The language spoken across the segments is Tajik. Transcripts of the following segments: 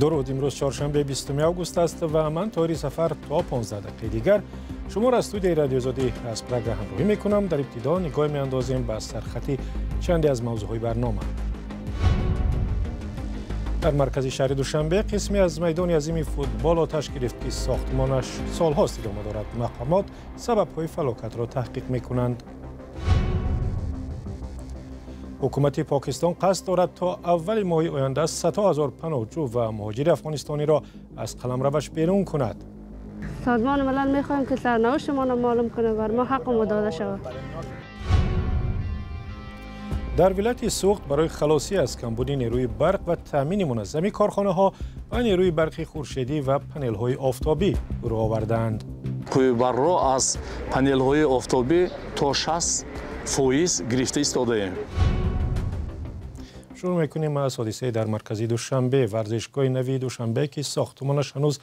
Дуруд. Имрӯз чоршанбе, 20 август аст ва ман, Тоҳири Сафар, то 15 дақиқаи дигар шуморо аз студияи Радиои Озодӣ аз Прага ҳамроҳӣ мекунам. Дар ибтидо нигоҳ меандозем ба сархати чанде аз мавзӯъҳои барнома. Дар маркази шаҳри Душанбе қисме аз майдони азими футбол оташ гирифт, ки сохтмонаш солҳост идома дорад. Мақомот сабабҳои фалокатро таҳқиқ мекунанд. Ҳукумати Покистон қасд дорад то аввали моҳи оянда садҳо ҳазор паноҳҷӯ ва муҳоҷири афғонистониро аз қаламраваш берун кунад. Созмони Милал мехоҳем, ки сарнавиштмонро маълум кунад, бар мо ҳаққи мо дода шавад. Дар вилояти Суғд барои халосӣ аз камбуди нерӯи барқ ва таъмини муназзами корхонаҳо ба нерӯи барқи хуршедӣ ва панелҳои офтобӣ рӯ овардаанд. Қувваи аз панелҳои офтобӣ то 60% гирифта истодаем. Шурӯъ мекунем аз ҳодисае дар маркази Душанбе. Варзишгоҳи нави Душанбе, ки сохтмонаш ҳанӯз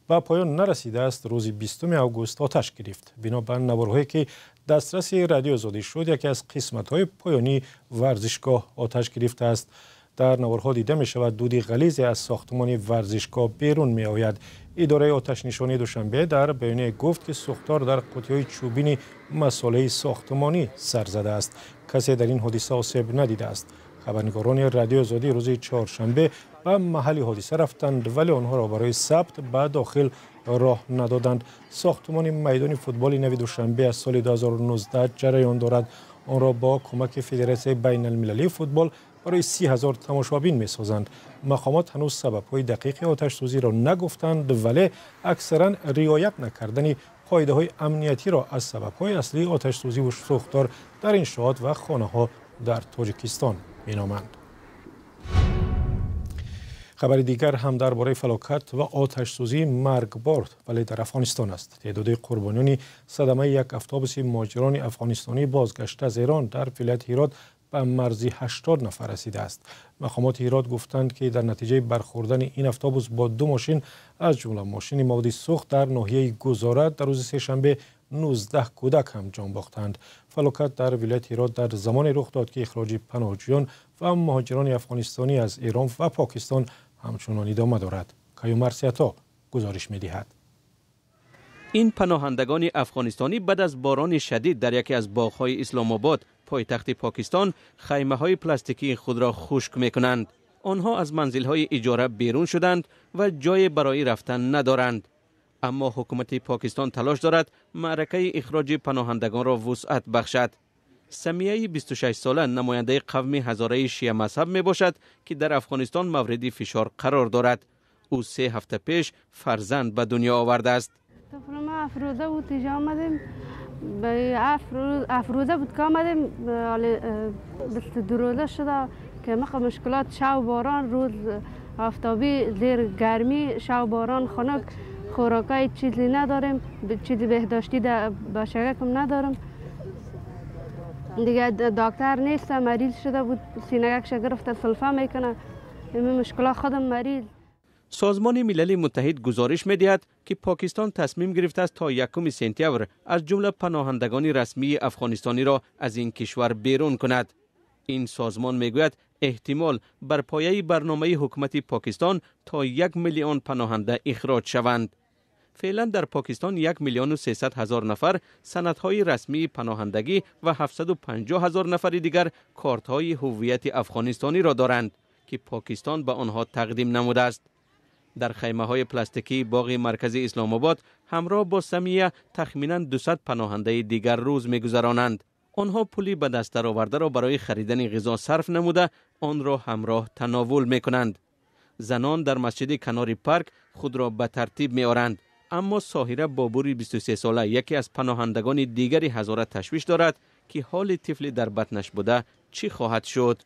ба поён нарасидааст, рӯзи 20 август оташ гирифт. Бино ба наворҳое, ки дастраси Радиои Озодӣ шуд, яке аз қисматҳои поёнии варзишгоҳ оташ гирифтааст. Дар наворҳо дида мешавад, дуди ғализе аз сохтмони варзишгоҳ берун меояд. Идораи оташнишонии Душанбе дар баёние гуфт, ки сӯхтор дар қуттиҳои чӯбини масолеҳи сохтмонӣ сар задааст. Касе дар ин ҳодиса осеб надидааст. Хабарнигорони Радиои Озодӣ рӯзи чоршанбе ба маҳалли ҳодиса рафтанд, вале онҳоро барои сабт ба дохил роҳ надоданд. Сохтмони майдони футболи нави Душанбе аз соли 2019 ҷараён дорад. Онро бо кӯмаки Федератсияи байналмилалии футбол барои 30 000 тамошобин месозанд. Мақомот ҳанӯз сабабҳои дақиқи оташсӯзиро нагуфтанд, вале аксаран риоят накардани қоидаҳои амниятиро аз сабабҳои аслии оташсӯзиву сӯхтор дар иншоот ва хонаҳо дар Тоҷикистон меноманд. Хабари дигар ҳам дар бораи фалокат ва оташсӯзии маргбор, вале дар Афғонистон аст. Теъдоди қурбониёни садамаи як автобуси муҳоҷирони афғонистонӣ, бозгашта аз Эрон, дар вилояти Ҳирот ба марзи 80 нафар расидааст. Мақомоти Ҳирот гуфтанд, ки дар натиҷаи бархӯрдани ин автобус бо ду мошин, аз ҷумла мошини маводи сӯхт, дар ноҳияи Гузора дар рӯзи сешанбе 19 кӯдак ҳам ҷон бохтанд. Фалокат дар вилояти Ҳирот дар замоне рух дод, ки ихроҷи паноҳҷӯён ва муҳоҷирони афғонистонӣ аз Эрон ва Покистон ҳамчунон идома дорад. Каюмарс Ато гузориш медиҳад. Ин паноҳандагони афғонистонӣ баъд аз борони шадид дар яке аз боғҳои Исломобод, пойтахти Покистон, хаймаҳои пластикии худро хушк мекунанд. Онҳо аз манзилҳои иҷора берун шуданд ва ҷое барои рафтан надоранд, аммо ҳукумати Покистон талош дорад маъракаи ихроҷи паноҳандагонро вусъат бахшад. Самияи 26 сола намояндаи қавми ҳазораи шия мазҳаб мебошад, ки дар Афғонистон мавриди фишор қарор дорад. Ӯ 3 ҳафта пеш фарзанд ба дунё овардааст. ما 7 روزه بود اینجا آمدیم. به 7 روز، 7 روزه بود که آمدیم. 22 روزه شده که مخ مشکلات، شو باران، روز آفتابی، زیر گرمی، شو باران، خنک، خوراکای چیزی نداریم، چیزی بهداشتی در بچگکم ندارم. دیگه دکتر نیست. مریض شده بود، سینگکش گرفته، سلفه میکنه. این مشکلات، خودم مریض. سازمان ملل متحد گزارش می‌دهد که پاکستان تصمیم گرفته است تا یکم سپتامبر از جمله پناهندگان رسمی افغانستانی را از این کشور بیرون کند. این سازمان میگوید احتمال بر پایه برنامه حکومت پاکستان تا 1 میلیون پناهنده اخراج شوند. فعلا در پاکستان 1,300,000 نفر سندهای رسمی پناهندگی و 750,000 نفر دیگر کارت‌های هویت افغانستانی را دارند که پاکستان به آنها تقدیم نموده است. در خیمه های پلاستیکی باغ مرکزی اسلام آباد همراه با سمیه تخمینا 200 پناهنده دیگر روز میگذرانند. آنها پولی به دست آورده را برای خریدن غذا صرف نموده، آن را همراه تناول میکنند. زنان در مسجد کنار پارک خود را به ترتیب میآورند، اما ساهره بابوری 23 ساله، یکی از پناهندگان دیگری هزاره، تشویش دارد که حال طفل در بطنش بوده چی خواهد شد.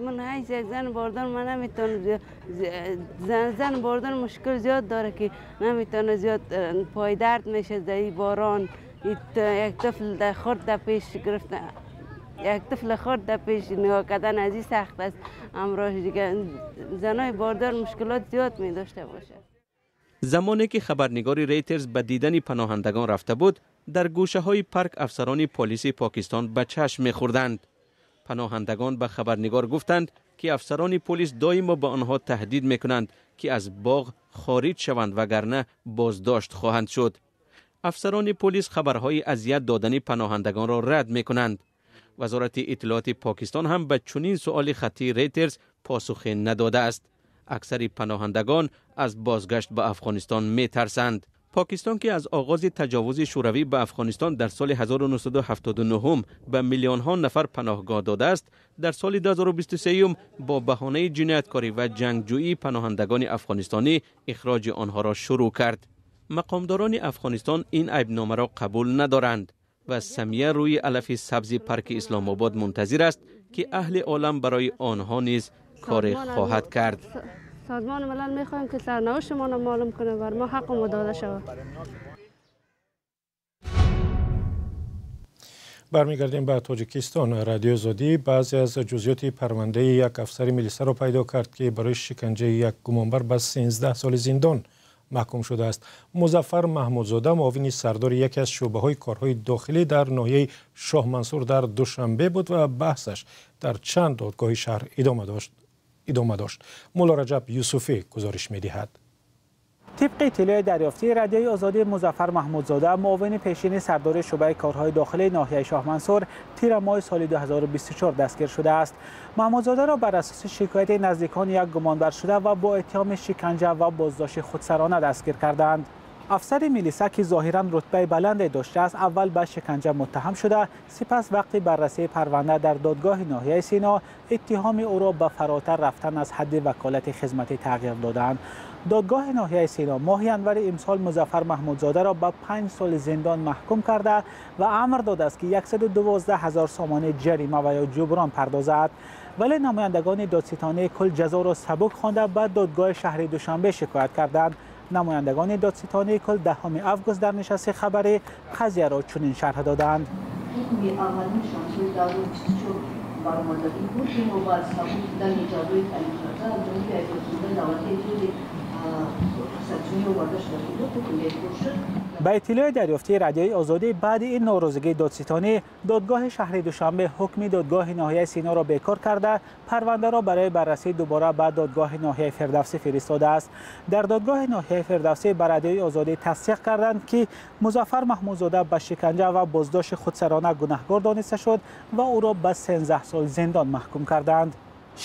من حیث یک زن باردار، من نمیتونم. زن باردار مشکل زیاد داره که نمیتونه زیاد، پای درد میشه در باران. یک طفل در خورد در پیش گرفته، یک طفل خورد در پیش نگاه کردن از این سخت است. امراش دیگه زنای باردار مشکلات زیاد می داشته باشه. زمانی که خبرنگار ریترز به دیدن پناهندگان رفته بود، در گوشه های پارک افسران پلیس پاکستان به چشم میخوردند. پناهندگان به خبرنگار گفتند ки афсарони полис доимо ба онҳо таҳдид мекунанд, ки аз боғ хориҷ шаванд, вагарна боздошт хоҳанд шуд. Афсарони полис хабарҳои азият додани паноҳандагонро рад мекунанд. Вазорати иттилооти Покистон ҳам ба чунин суоли хаттии Рейтерс посухе надодааст. Аксари паноҳандагон аз бозгашт ба Афғонистон метарсанд. Покистон, ки аз оғози таҷовузи Шӯравӣ ба Афғонистон дар соли 1979 ба миллионҳо нафар паноҳгоҳ додааст, дар соли 2023 бо баҳонаи ҷинояткорӣ ва ҷангҷӯии паноҳандагони афғонистонӣ ихроҷи онҳоро шурӯъ кард. Мақомдорони Афғонистон ин айбномаро қабул надоранд ва Самия рӯи алафи сабзи парки Исломобод мунтазир аст, ки аҳли олам барои онҳо низ коре хоҳад кард. سازمان ملل میخوایم که سرنوشت ما را معلوم کنه و ما حق ما داده شود. برمیگردیم به تاجیکستان. رادیو озодӣ баъзе аз ҷузъиёти парвандаи як афсари милисаро пайдо кард, ки барои шиканҷаи як гумонбар ба 13 соли зиндон маҳкум шудааст. Музаффар Маҳмудзода муовини сардори яке аз шӯъбаҳои корҳои дохилӣ дар ноҳияи Шоҳмансур дар Душанбе буд ва баҳсаш дар чанд додгоҳи шаҳр идома дошт. Мулло Раҷаб Юсуфӣ гузориш медиҳад. Тибқи иттилои дарёфтии Радиои Озодӣ, Музаффар Маҳмудзода муовини пешини сардори шӯъбаи корҳои дохилии ноҳияи Шоҳмансур тира моҳи соли 2024 дастгир шудааст. Маҳмудзодаро бар асоси шикояти наздикони як гумонбар шуда ва бо иттиҳоми шиканҷа ва боздошти худсарона дастгир карданд. Афсари милиса, ки зоҳиран рутбаи баланде доштааст, аввал ба шиканҷа муттаҳам шуда, сипас вақти баррасии парванда дар додгоҳи ноҳияи Сино иттиҳоми ӯро ба фаротар рафтан аз ҳадди ваколати хизматӣ тағйир доданд. Додгоҳи ноҳияи Сино моҳи январи имсол Музаффар Маҳмудзодаро ба 5 соли зиндон маҳкум карда ва амр додааст, ки 112 ҳазор сомонӣ ҷарима ва ё ҷуброн пардозад. Вале намояндагони додситонии кул ҷазоро сабук хонда ба додгоҳи шаҳри Душанбе шикоят карданд. Намояндагони додситонии кул 10 август дар нишасти хабарӣ қазияро чунин шарҳ доданд. Ҳукми аввалиншон соли 2024 баромадагӣ буд, ки мо бар сабук дидани ҷазои таъиншуда аз ҷониби айбдоршудаи давлати иттиҳоди кассатсионӣ оварда шуда буд, ҳукм бекор шуд. Ба иттилои дарёфтии Радиои Озодӣ, баъди ин норозигии додситонӣ додгоҳи шаҳри Душанбе ҳукми додгоҳи ноҳияи Синоро бекор карда, парвандаро барои баррасии дубора ба додгоҳи ноҳияи Фирдавсӣ фиристодааст. Дар додгоҳи ноҳияи Фирдавсӣ ба Радиои Озодӣ тасдиқ карданд, ки Музаффар Маҳмудзода ба шиканҷа ва боздошти худсарона гунаҳгор дониста шуд ва ӯро ба 13 сол зиндон маҳкум карданд.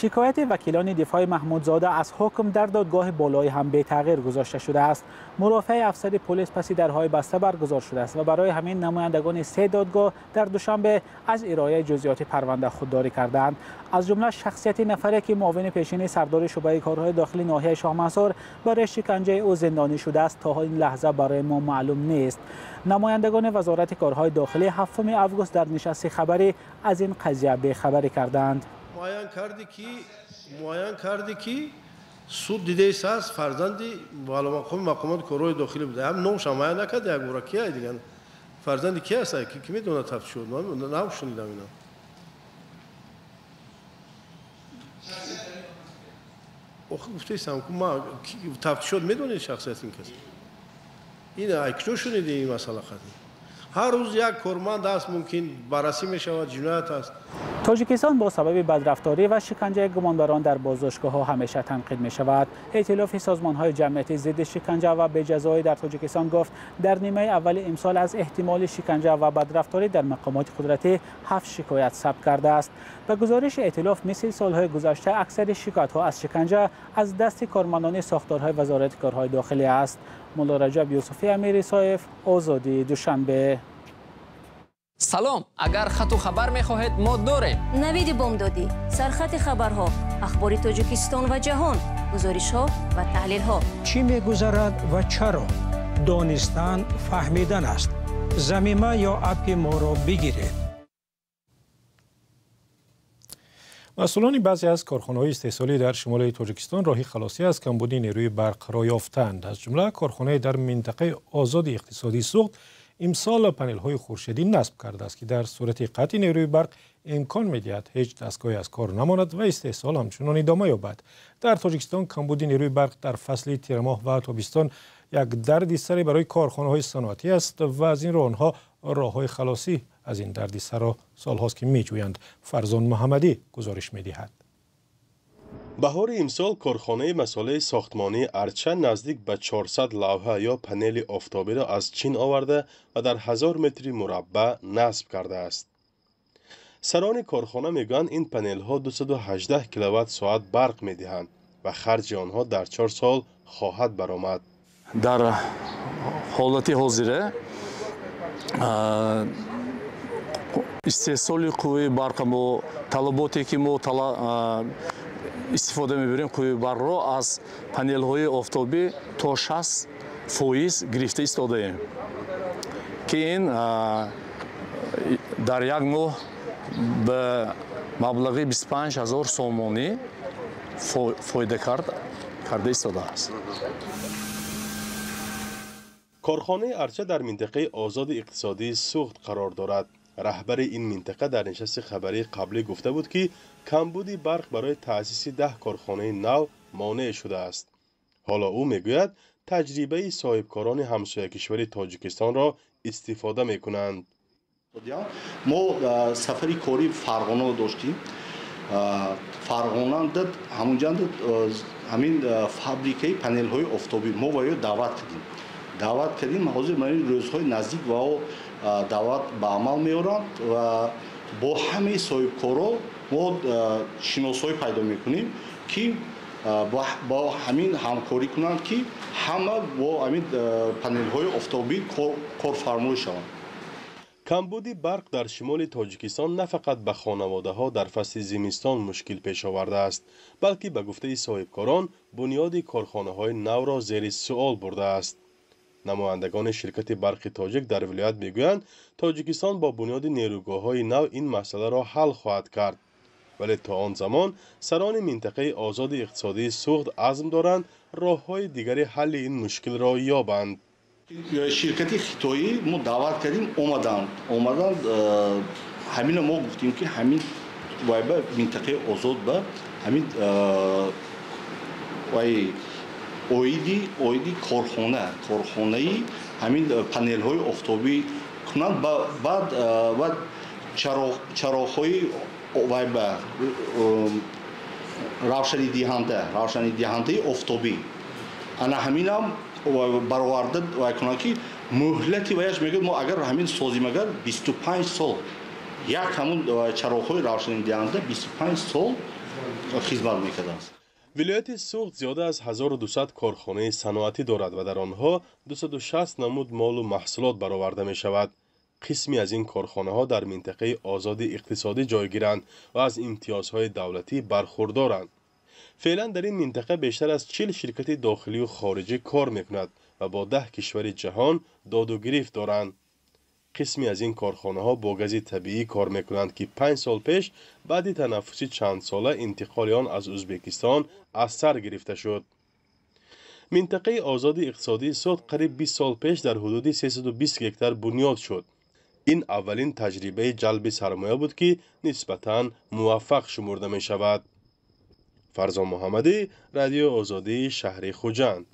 Шикояти вакилони дифои Маҳмудзода аз ҳукм дар додгоҳи болоӣ ҳам бетағйир гузошта шудааст. Мурофиаи афсари полис паси дарҳои баста баргузор шудааст ва барои ҳамин намояндагони 3 додгоҳ дар Душанбе аз ироаи ҷузъиёти парванда худдорӣ карданд. Аз ҷумла шахсияти нафаре, ки муовини пешини сардори шӯъбаи корҳои дохилии ноҳияи Шоҳмансур барои шиканҷаи ӯ зиндонӣ шудааст, то ин лаҳза барои мо маълум нест. Намояндагони вазорати корҳои дохилӣ 7 август дар нишасти хабарӣ аз ин қазия бехабарӣ карданд. Муайян карди, ки суд дидааст аст фарзанди валамақоми мақомоти корҳои дохилӣ буда. Ҳам номаш муайян накард, як бора ки ай диган фарзанди ки аст, ки медонад тафтиш шуд. Ман нашунидам ино. Охи гуфтаистам, ку ма тафтиш шуд, медонед шахсияти ин кас. Ин ай куҷо шуниди ин масъала қадим? Ҳар рӯз як корманд аст, мумкин баррасӣ мешавад, ҷиноят аст. Тоҷикистон бо сабаби бадрафторӣ ва шиканҷаи гумонбарон дар боздоштгоҳҳо ҳамеша танқид мешавад. Эътилофи созмонҳои ҷамъиятӣ зидди шиканҷа ва беҷазоӣ дар Тоҷикистон гуфт, дар нимаи аввали имсол аз эҳтимоли шиканҷа ва бадрафторӣ дар мақомоти қудратӣ 7 шикоят сабт кардааст. Ба гузориши эътилоф, мисли солҳои гузашта аксари шикоятҳо аз шиканҷа аз дасти кормандони сохторҳои вазорати корҳои дохилӣ аст. Мулло Раҷаб Юсуфӣ, Амир Исоев, Озодӣ, Душанбе. Салом, агар хату хабар мехоҳед, мо дорем. Навиди бомдодӣ, сархати хабарҳо, ахбори Тоҷикистон ва ҷаҳон, гузоришҳо ва таҳлилҳо. Чӣ мегузарад ва чаро? Донистан фаҳмидан аст. Замима ё аппи моро бигиред. Масъулони баъзе аз корхонаҳои истеҳсолӣ дар шимоли Тоҷикистон роҳи халосӣ аз камбуди нерӯи барқро ёфтанд. Аз ҷумла корхонае дар минтақаи озоди иқтисодии Суғд имсол панелҳои хуршедӣ насб кардааст, ки дар сурати қатъи нерӯи барқ имкон медиҳад ҳеҷ дастгоҳе аз кор намонад ва истеҳсол ҳамчунон идома ёбад. Дар Тоҷикистон камбуди нерӯи барқ дар фасли тирамоҳ ва тобистон як дарди саре барои корхонаҳои саноатӣ аст ва аз ин рӯ онҳо роҳҳои халосӣ аз ин дарди сарро солҳост ки меҷӯянд. Фарзон Муҳаммадӣ гузориш медиҳад. Баҳори имсол корхонаи масолеҳи сохтмонии Арча наздик ба 400 лавҳа ё панели офтобиро аз Чин оварда ва дар 1000 метри мураббаъ насб кардааст. Сарони корхона мегӯянд, ин панелҳо 218 киловатт-соат барқ медиҳанд ва харҷи онҳо дар 4 сол хоҳад баромад. Дар ҳолати ҳозира истеҳсоли қувваи барқа мо талаботе ки мо истифода мебарем қувваи барқро аз панелҳои офтобӣ то 60% гирифта истодаем, ки ин дар як моҳ ба маблағи 25 000 сомонӣ фоида карда истодааст. Корхонаи Арча дар минтақаи озоди иқтисодии Суғд қарор дорад. Раҳбари ин минтақа дар нишасти хабарии қаблӣ гуфта буд, ки камбуди барқ барои таъсиси 10 корхонаи нав монеъ шудааст. Ҳоло ӯ мегӯяд, таҷрибаи соҳибкорони ҳамсоякишвари Тоҷикистонро истифода мекунанд. Мо сафари кории Фарғона доштем. Фарғонанда ҳамунҷанда ҳамин фабрикаи панелҳои офтобӣ мо ва ё даъват кардем. Даъват кардем, ҳозир ман рӯзҳои наздик ва даъват ба амал меоранд ва бо ҳамаи соҳибкоро мо шиносҳое пайдо мекунем, ки бо ҳамин ҳамкорӣ кунанд, ки ҳама бо ҳамин панелҳои офтобӣ корфармоӣ шаванд. Камбуди барқ дар шимоли Тоҷикистон на фақат ба хонаводаҳо дар фасли зимистон мушкил пеш овардааст, балки ба гуфтаи соҳибкорон бунёди корхонаҳои навро зери суол бурдааст. Намояндагони ширкати барқи тоҷик дар вилоят мегӯянд, Тоҷикистон бо бунёди нерӯгоҳҳои нав ин масъаларо ҳал хоҳад кард. Вале то он замон сарони минтақаи озоди иқтисодии Суғд азм доранд роҳҳои дигари ҳалли ин мушкилро ёбанд. Ширкати хитоӣ мо даъват кардем, омаданд. Ҳамина мо гуфтем, ки ҳамин вайба минтақаи озод ба ҳамин вай оиди корхонаи ҳамин панелҳои офтобӣ кунанд, баъд чароғҳои вайба равшанидиҳандаи офтобӣ. Ана ҳаминам бароварда вай кунанд, ки муҳлати ваяш мегӯяд, мо агар ҳамин созим, агар 25 сол як ҳамун чароғҳои равшанидиҳанда 25 сол хизмат мекардааст. Вилояти Суғд зиёда аз 1200 корхонаи саноатӣ дорад ва дар онҳо 260 намуд молу маҳсулот бароварда мешавад. Қисме аз ин корхонаҳо дар минтақаи озоди иқтисодӣ ҷойгиранд ва аз имтиёзҳои давлатӣ бархурдоранд. Феълан дар ин минтақа бештар аз 40 ширкати дохилию хориҷӣ кор мекунад ва бо 10 кишвари ҷаҳон доду гирифт доранд. Қисме аз ин корхонаҳо бо гази табиӣ кор мекунанд, ки 5 сол пеш баъди танаффуси чандсола интиқоли он аз Ӯзбекистон аз сар гирифта шуд. Минтақаи озоди иқтисодии Суғд қариб 20 сол пеш дар ҳудуди 320 гектар бунёд шуд. Ин аввалин таҷрибаи ҷалби сармоя буд, ки нисбатан муваффақ шумурда мешавад. Фарзон Муҳаммадӣ, Радиои Озодӣ, шаҳри Хуҷанд.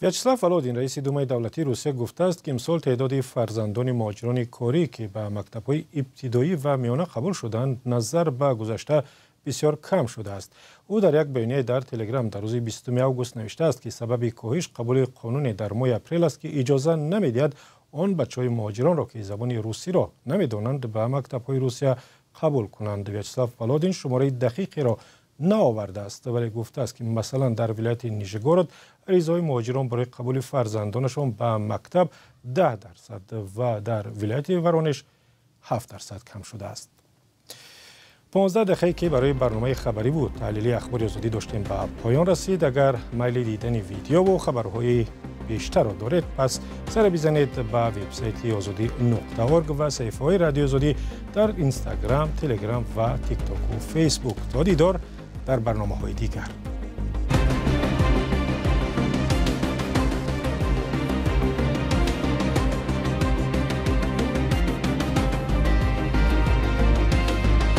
Вячеслав Володин, раиси Думаи давлатии Русия, гуфтааст, ки имсол теъдоди фарзандони муҳоҷирони корӣ, ки ба мактабҳои ибтидоӣ ва миёна қабул шуданд, назар ба гузашта бисёр кам шудааст. Ӯ дар як баёния дар Телеграм дар рӯзи 20 август навиштааст, ки сабаби коҳиш қабули қонуне дар моҳи апрел аст, ки иҷоза намедиҳад он бачаҳои муҳоҷиронро, ки забони русиро намедонанд, ба мактабҳои Русия қабул кунанд. Вячеслав Володин шумораи дақиқеро наовардааст, вале гуфтааст, ки масалан дар вилояти Нижегород аризаҳои муҳоҷирон барои қабули фарзандонашон ба мактаб 10% ва дар вилояти Воронеж 7% кам шудааст. 15 дақиқае ки барои барномаи хабарӣ ва таҳлили ахбори озодӣ доштем ба поён расид. Агар майли дидани видеову хабарҳои бештарро доред, пас сара бизанед ба вебсайти озодӣ.org ва саҳифаҳои Радиои Озодӣ дар Инстаграм, Телеграм ва Тиктоку Фейсбук. То дидор дар барномаҳои дигар.